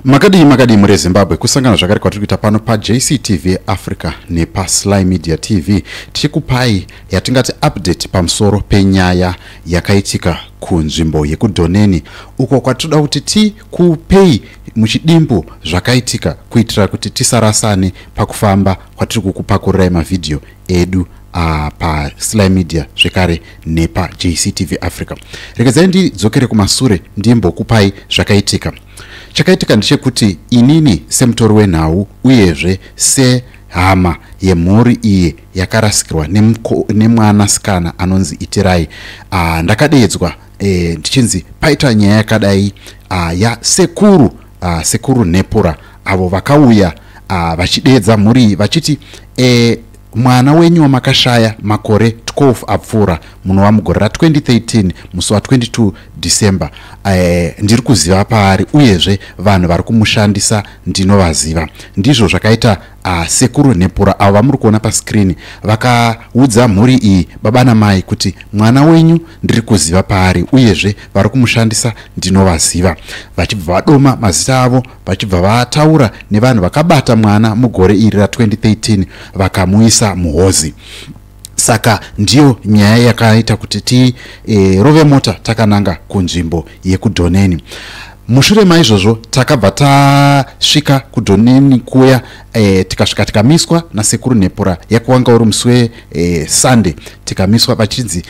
Makadii, makadii muri Zimbabwe? Kusangana zvakare kwatiri kuita pano paJCTV Africa nepaSly Media TV, tichikupai yatingati update pamusoro penyaya yakaitika kunzvimbo yekuDhoneni, uko kwatinoda kuti tikupei muchidimbu zvakaitika, kuitira kuti tisarasane pakufamba kwatiri kukupakurirai mavhidhiyo edu paSly Media zvekare nepaJCTV Africa. Regedzai ndidzokere kumasure ndimbokupai zvakaitika. Chakaitika ndechekuti inini semutori wenhau, uyezve sehama yemhuri iye yakarasikirwa nemwanasikana anonzi Itirai, ndakadeedzwa ndichinzi paita nyaya yakadai yasekuru sekuru Nhepura, avo vakauya vachideedza mhuri iyi vachiti mwana wenyu wamakashaya makore 12 apfuura, munova mugore ra2013 musi wa22 December, ndiri kuziva paari, uyezve vanhu vari kumushandisa ndinovaziva. Ndizvo zvakaita sekuru Nhepura, avo vamuri kuona paskirini, vakaudza mhuri iyi, baba namai, kuti mwana wenyu ndiri kuziva paari, uyezve vari kumushandisa ndinovaziva, vachibva vadoma mazita avo, vachibva vataura nevanhu vakabata mwana mugore iri ra2013 vakamuisa muhozi. Saka ndiyo nyaya yakaita kuti tirove mota takananga kunzvimbo yekuDhoneni. Mushure maizvozvo takabva tasvika kuDhoneni kuya, tikasvika tikamiswa nasekuru Nhepura. Yakuwanga uri musi weSunday. Tikamiswa vachinzi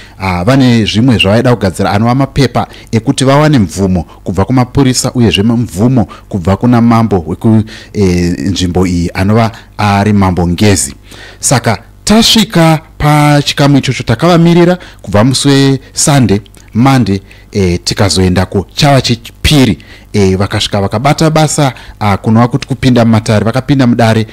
vane zvimwe zvavaida kugadzira, anova mapepa ekuti vawane mvumo kubva kumapurisa, uyezve mvumo kubva kuna mambo wekunzvimbo iyi, anova ari Mambo Ngezi. Saka tasvika pachikamu ichocho, takavamirira kubva musi weSunday, Monday, tikazoendako chava chechipiri. Vakasvika vakabata basa, kunova kuti kupinda mumatare. Vakapinda mudare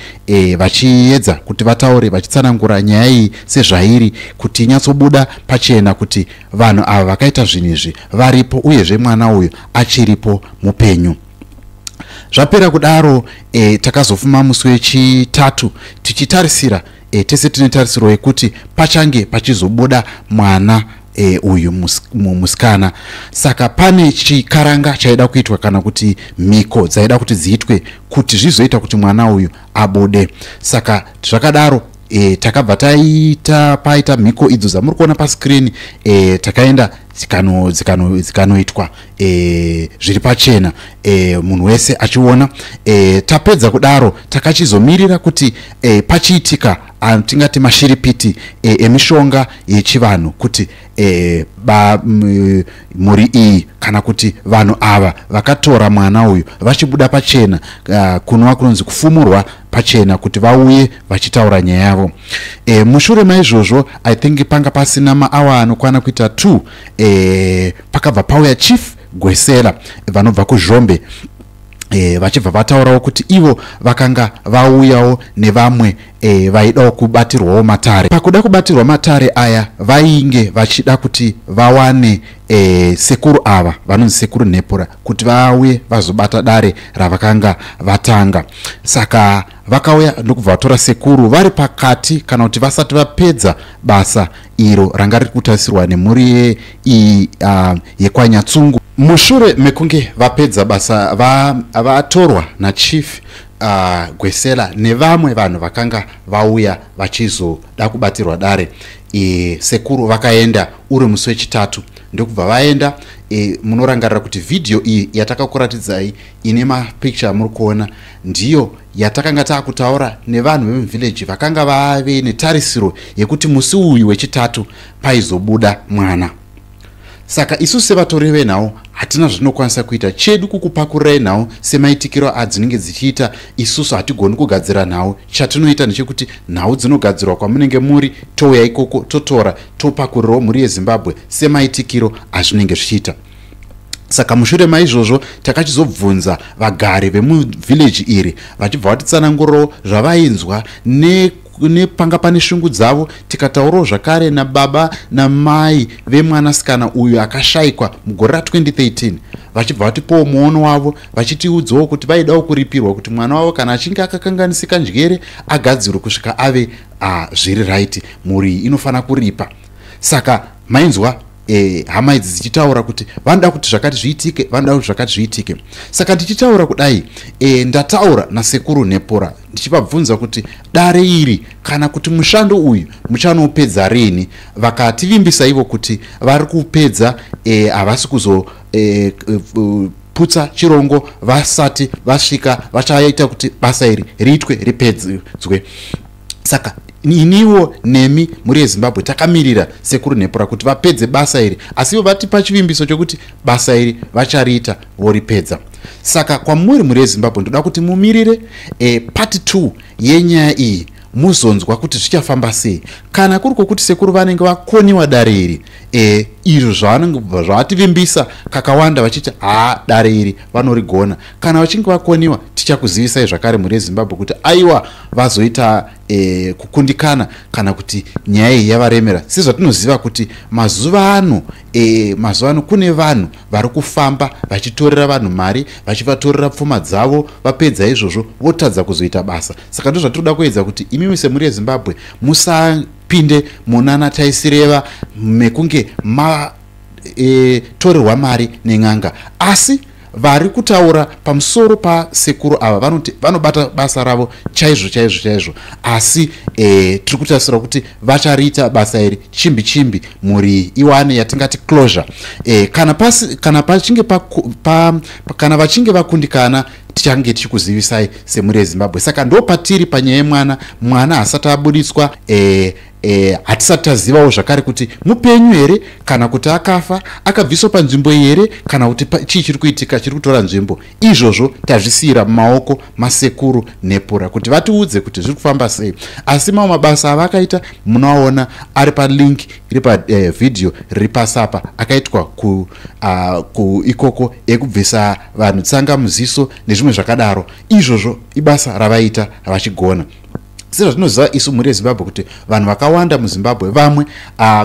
vachiedza kuti vataure, vachitsanangura nyaya iyi sezvairi, kuti inyatsobuda pachena kuti vanhu ava vakaita zvinhu izvi varipo, uyezve mwana uyu achiripo mupenyu. Zvapera kudaro, takazofuma musi wechitatu tichitarisira, tese tine tarisiro yekuti pachange pachizobuda mwana uyu musikana. Saka pane chikaranga chaida kuitwa, kana kuti mhiko dzaida kuti dziitwe kuti zvizoita kuti mwana uyu abude. Saka zvakadaro, takabva taita, paita mhiko idzo dzamuri kuona paskirini. Takaenda dzikanoitwa zviri pachena, munhu wese achiona. Tapedza kudaro, takachizomirira kuti pachiitika tingati mashiripiti emishonga yechivanhu, kuti mhuri iyi, kana kuti vanhu ava vakatora mwana uyu, vachibuda pachena, kunova kunonzi kufumurwa pachena, kuti vauye vachitaura nyaya yavo. Mushure maizvozvo, I think panga pasina maawa anokwana kuita 2, pakabva pauya Chief Gwesela vanobva kuZhombe, vachibva vataurawo kuti ivo vakanga vauyawo nevamwe vaidawo kubatirwawo matare. Pakuda kubatirwa matare aya, vainge vachida kuti vawane sekuru ava vanonzi sekuru Nhepura, kuti vauye vazobata dare ravakanga vatanga. Saka vakauya ndokubva vatora sekuru vari pakati, kana kuti vasati vapedza basa iro ranga riri kutarisirwa nemhuri iyi yekwanyatsungu. Mushure mekunge vapedza basa, vatorwa naChief Gwesela nevamwe vanhu vakanga vauya vachizoda kubatirwa dare, sekuru vakaenda uri musi wechitatu, ndokubva vaenda. Munorangarira kuti vhidhiyo iyi yatakakuratidzai ine mapicture amuri kuona ndiyo yatakanga taakutaura nevanhu vemuvhileji vakanga vave netarisiro yekuti musi uyu wechitatu paizobuda mwana. Saka isusu sevatori venhau hatina zvatinokwanisa kuita. Chedu kukupakurirai nhau semaitikiro adzinenge dzichiita. Isusu hatigoni kugadzira nhau. Chatinoita ndechekuti nhau dzinogadzirwa kwamunenge muri, touya ikoko, totora, topakurirawo mhuri yeZimbabwe semaitikiro azvinenge zvichiita. Saka mushure maizvozvo takachizobvunza vagari vemuvhileji iri, vachibva vatitsanangurirawo zvavainzwa nepanga pane shungu dzavo. Tikataurawo zvakare nababa namai vemwanasikana uyu akashayikwa mugore ra2013, vachibva vatipawo muono wavo, vachitiudzawo kuti vaidawo kuripirwa, kuti mwana wavo kana achinge akakanganisika njere agadzirwe kusvika ave zviri right, mhuri iyi inofanira kuripa. Saka mainzwa. Hama idzi dzichitaura kuti vanoda kuti zvakati zviitike, vanoda kuti zvakati zviitike. Saka ndichitaura kudai, ndataura nasekuru Nhepura ndichivabvunza kuti dare iri kana kuti mushando uyu muchanopedza rini. Vakativimbisa ivo kuti vari kupedza, havasi kuzo putsa chirongo vasati vasvika, vachaita kuti basa iri riitwe ripedzwe. Saka iniwo nemi muri yeZimbabwe takamirira sekuru Nhepura kuti vapedze basa iri, asi ivo vatipa chivimbiso chokuti basa iri vachariita voripedza. Saka kwamuri muri yeZimbabwe, ndoda kuti mumirire part 2 yenyaya iyi, muzonzwa kuti zvichafamba sei. Kana kuri kwokuti sekuru vanenge vakoniwa dare iri, izvo zvavanenge zvavativimbisa kakawanda vachiti haa, dare iri vanorigona, kana vachinge vakoniwa, tichakuzivisai zvakare mhuri yeZimbabwe kuti aiwa, vazoita kukundikana kana kuti nyaya iyi yavaremera. Sezvatinoziva kuti mazuva ano kune vanhu vari kufamba vachitorera vanhu mari, vachivatorera pfuma dzavo, vapedza izvozvo votadza kuzoita basa. Saka ndo zvatinoda kuedza kuti imimi semhuri yeZimbabwe musapinde munana taisireva mekunge matorerwa mari nen'anga. Asi vari kutaura pamusoro pasekuru ava vanoti vanobata basa ravo chaizvo chaizvo chaizvo, asi tiri kutarisira kuti vachariita basa iri chimbi chimbi, mhuri iwane yatingati closure. Kana pachinge pa, pa, kana vachinge vakundikana, tichange tichikuzivisai semhuri yeZimbabwe. Saka ndo patiri panyaya yemwana. Mwana hasati abudiswa. Hatisati tazivawo zvakare kuti mupenyu here kana kuti akafa, akabviswa panzvimbo here kana kuti chii chiri kuitika, chiri kutora nzvimbo. Izvozvo tazvisiyira mumaoko masekuru Nhepura kuti vatiudze kuti zviri kufamba sei. Asi mamwe mabasa avakaita munoaona ari palink iri pavhidhiyo riri pasapa, akaitwa ku ikoko, ekubvisa vanhu tsanga muziso nezvimwe zvakadaro. Izvozvo ibasa ravaita vachigona. Sezvatinoziva isu mhuri yeZimbabwe kuti vanhu vakawanda muZimbabwe vamwe,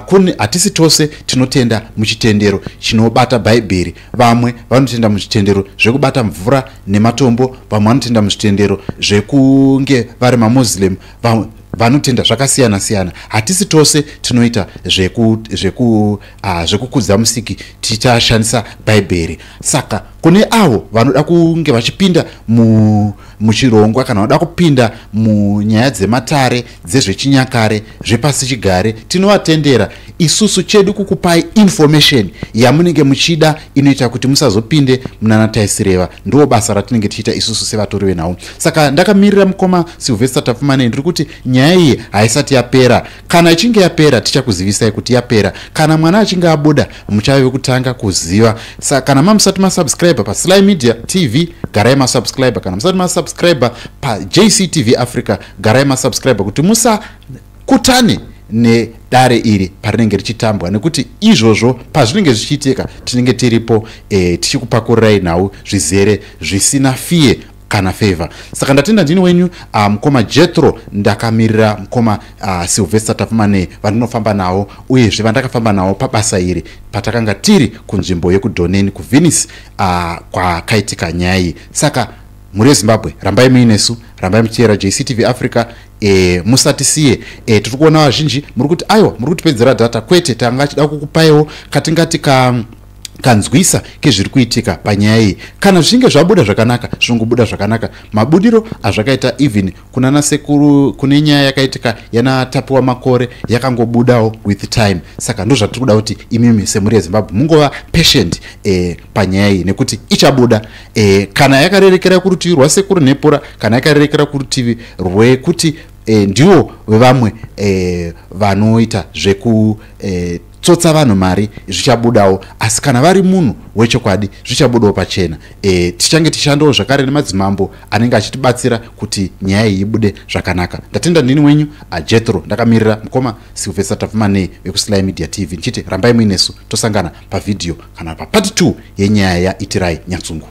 kune, hatisi tose tinotenda muchitendero chinobata Bhaibheri. Vamwe vanotenda muzvitendero zvekubata mvura nematombo, vamwe vanotenda muzvitendero zvekunge vari maMuslim, vamwe vanotenda zvakasiyana siyana. Hatisi tose tinoita zvekukudza musiki tichashandisa Bhaibheri. Saka kune avo vanoda kunge vachipinda muchirongwa kana vanoda kupinda munyaya dzematare dzezvechinyakare zvepasi chigare, tinovatendera. Isusu chedu kukupai information yamunenge muchida inoita kuti musazopinde munana taisireva. Ndo basa ratinenge tichiita isusu sevatori venhau. Saka ndakamirira mukoma Sylvester Tapfumanei. Ndiri kuti nyaya iyi haisati yapera. Kana ichinge yapera, tichakuzivisai kuti yapera. Kana mwana achinge abuda, muchave vekutanga kuziva. Saka kana mamusati masubscribe paSly Media TV, garai masubscribe. Kana musati masubscribe paJCTV Africa, garai masubscribe kuti musakutane nedare iri parinenge richitambwa, nekuti izvozvo pazvinenge zvichiitika tinenge tiripo, tichikupakurirai nhau zvizere zvisina fear kana favor. Saka ndatenda. Ndini wenyu mukoma Jethro. Ndakamirira mukoma Sylvester Tapfumanei vandinofamba nawo, uyezve vandakafamba nawo pabasa iri patakanga tiri kunzvimbo yekuDhoneni kuVenice, kwakaitika nyaya iyi. Saka mhuri yeZimbabwe, rambai muinesu, rambai muchiteera JCTV Africa. Musatisiye. Tiri kuona vazhinji muri kuti aiwa, muri kutipedzera data. Kwete, tanga chida kukupaiwo katingati ka kanzwisa kezviri kuitika panyaya iyi. Kana zvichinge zvabuda zvakanaka, zvinongobuda zvakanaka. Mabudiro azvakaita even kuna nasekuru, kune nyaya yakaitika yana Tapiwa Makore, yakangobudawo with time. Saka ndo zvatiri kuda kuti imimi semhuri yeZimbabwe mungova patient panyaya iyi, nekuti ichabuda. Kana yakarerekera kurutivi rwasekuru Nhepura, kana yakarerekera kurutivi rwekuti ndiwo vevamwe vanoita zveku tsotsa vanhu mari, zvichabudawo. Asi kana vari munhu wechokwadi, zvichabudawo pachena. Tichange tichishandawo zvakare nemadzimambo anenge achitibatsira kuti nyaya iyi ibude zvakanaka. Ndatenda. Ndini wenyu aJethro, ndakamirira mukoma Sylvester Tapfumanei vekuSly Media TV, ndichiti rambai muinesu. Tosangana pavhidhiyo kana papart 2 yenyaya yaItirai Nyatsungu.